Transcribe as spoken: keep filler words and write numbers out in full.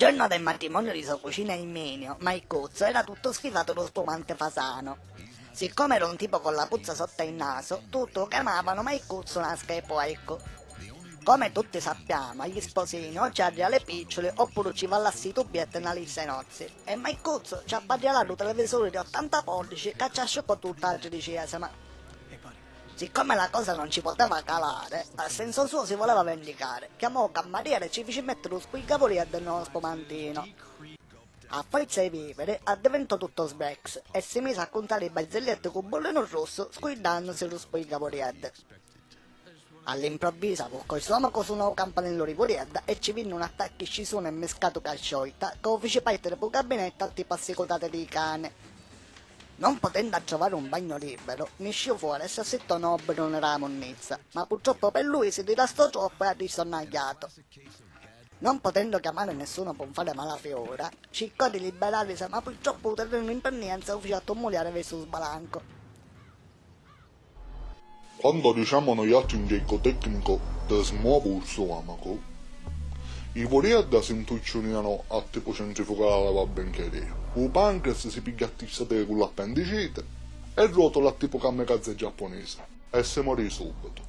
Jornu del matrimoniu di so cucina Erminio, Maicuzzu era tuttu schifatu dû spumante fasanu. Siccomu era un tipo con la puzza sotto il naso, tutti u chiamavanu Maicuzzu nasca 'i puorcu. Come tutti sappiamo, a gli sposini o ci arria li picciuli oppuru ci va l'assitu biettu e na lissa 'i nozzi. E Maicuzzu ci apparria là dû televisuri di ottanta pollici ca ci asciuccò tutta a tridicesima. Siccome la cosa non ci poteva calare, a senso suo si voleva vendicare. Chiamò u cammariere e ci fici mèttiri u spuigavurieddu nnô spumantinu. A forza 'i viviri, addivintò tuttu sbrex e si misi a cuntari i barzilietti cu bullinu russu, scuiddannusi dû spuigavurieddu. All'improvvisu, cu col stomacu sunò u campanellu ri vuriedda e ci vinni un attacchi scisunu e miscatu ca scioita, ca u fici partiri pû gabinettu a tipu assicutati dî cani. Non potendu attrovari un bagnu liberu, nisciu fuori e s'assittò nnô biduni dâ munnizza, ma purtroppu pi lui si dilastò troppu e arristò nnagghiatu. Non potendu chiamari nissunu p'un fari mala fiura, circò di liberarisi, ma purtroppu u terrenu di mpannienza u fici attummuliari versu u sbalancu. Quannu dicemu nuiatri in gergu tecnico ti smuovu u stomacu, i vuriedda si ntucciunianu a tipu centrifugali alla Babbencheria, u pancreas si pigghia a tistati cu l'appendiciti e ruotula a tipu kamikaze giappunisi e si mori subitu.